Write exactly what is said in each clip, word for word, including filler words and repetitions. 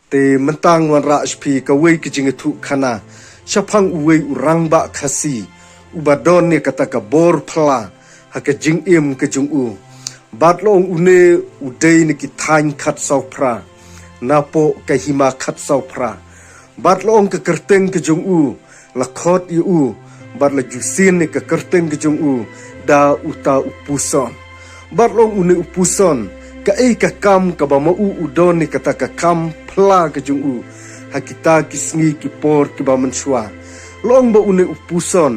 Te mynta ngan wanrah sha phi kawei ka jingïathuhkhana shaphang uwei u rangbah Khasi uba don ïa kata ka bor phylla ha ka jingim ka jong u. Bad la ong une u dei na ki thaiñ Khatsawphra, napoh ka hima Khatsawphra. Bad la ong ka kyrteng ka jong u la khot ïa u, bad la ju sien ïa ka kyrteng ka jong u da uta u Puson. Bad la ong une u Puson, kaei ka kam kaba ma u u don ïa kata ka kam phylla ka jong u ha kita ki sngi ki por kiba mynshuwa. La ong ba une u Puson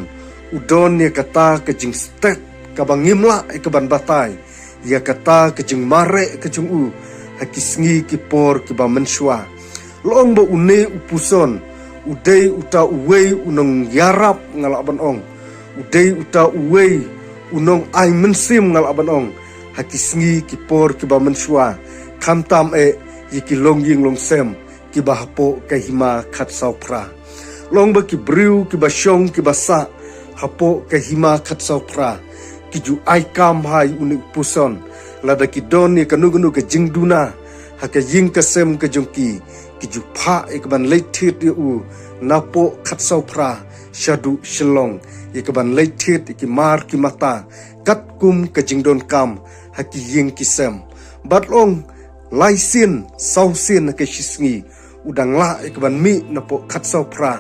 u don ïa kata ka jingstet kaba ngim lah ïa kaban batai ïa kata ka jingmareh ka jong u ha ki sngi ki por kiba mynshuwa. La ong ba une u Puson u dei uta uwei u nongïarap, nga lah ban ong, u dei uta uwei u nongai mynsiem, nga lah ban ong, ha ki sngi ki por kiba mynshuwa, khamtam eh ïa ki longïing longsem kiba hapoh ka hima Khatsawphra. La ong ba ki briew kiba shong kiba sah hapoh ka hima Khatsawphra ki ju ai kam ha une u Puson, lada ki don ïa kano kano ka jingduna ha ka ïing ka sem ka jong ki, ki ju phah ïa kaban leit thied ïa u napoh Khatsawphra shaduh Shillong, ïa kaban leit thied ïa ki mar ki mata katkum ka jingdonkam ha ki ïing ki sem. Bad la ong lai sien saw sien ha ka shi sngi u dang lah ïa kaban mih napoh Khatsawphra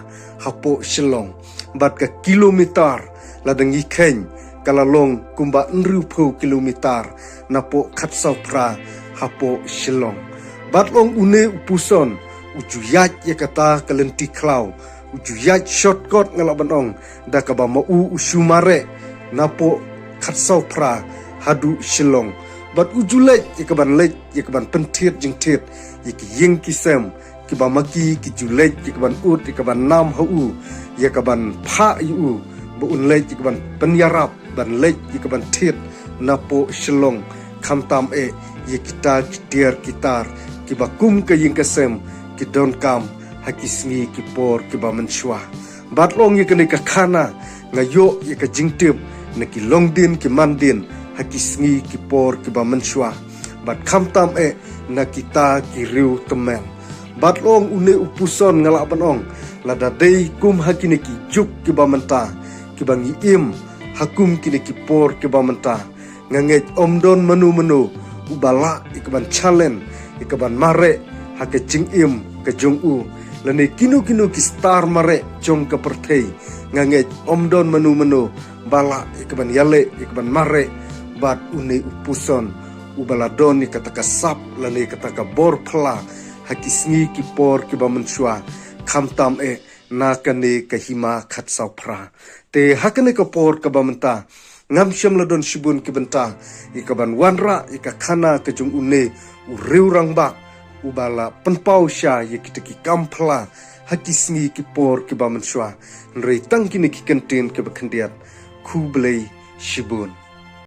hapoh Shillong. Bad ka kilometer lada ngi kheiñ ka la long kumba hynriewphew kilometer napoh Khatsawphra hapoh Shillong. Bad la ong une u Puson u ju ïaid ïa kata ka lynti khlaw, u ju ïaid shortcut, nga lah ban ong, da kaba ma u u shu mareh napoh Khatsawphra haduh Shillong. Bad u ju leit ïa kaban leit ïa kaban pynthied jingthied ïa ki ïing ki sem kiba ma ki, ki ju leit ïa kaban ud ïa kaban nam ha u, ïa kaban phah ïa u ba un leit ïa kaban pynïarap ban leit ïa kaban thied napoh Shillong, khamtam eh ïa kita ki tiar ki tar kiba kum ka ïing ka sem ki donkam ha ki sngi ki por kiba mynshuwa. Bad la ong ïa kane ka khana nga ïoh ïa ka jingtip na ki longdien ki mandien ha ki sngi ki por kiba mynshuwa, bad khamtam eh na kita ki riew tymmen. Bad la ong une u Puson, nga lah ban ong, lada dei kum ha kine ki juk kiba mynta kiba ngi im ha kum kine ki por kiba mynta, nga ngeit ym don mano mano uba lah ïa kaban challenge ïa kaban mareh ha ka jingim ka jong u, lane kino kino ki star mareh jong ka pyrthei. Nga ngeit ym don mano mano ba lah ïa kaban ïaleh ïa kaban mareh bad une u Puson uba la don ïa kata ka sap lane kata ka bor phylla ha ki sngi ki por kiba mynshuwa, khamtam eh na kane ka hima Khatsawphra. Te ha kane ka por kaba mynta ngam shym la don shibun ki bynta ïa kaban wanrah ïa ka khana ka jong une u riew rangbah uba la pynpaw sha ïa kita ki kam phylla ha ki sngi ki por kiba mynshuwa. Hynrei tang kine ki kyntien kiba khyndiat. Khublei shibun.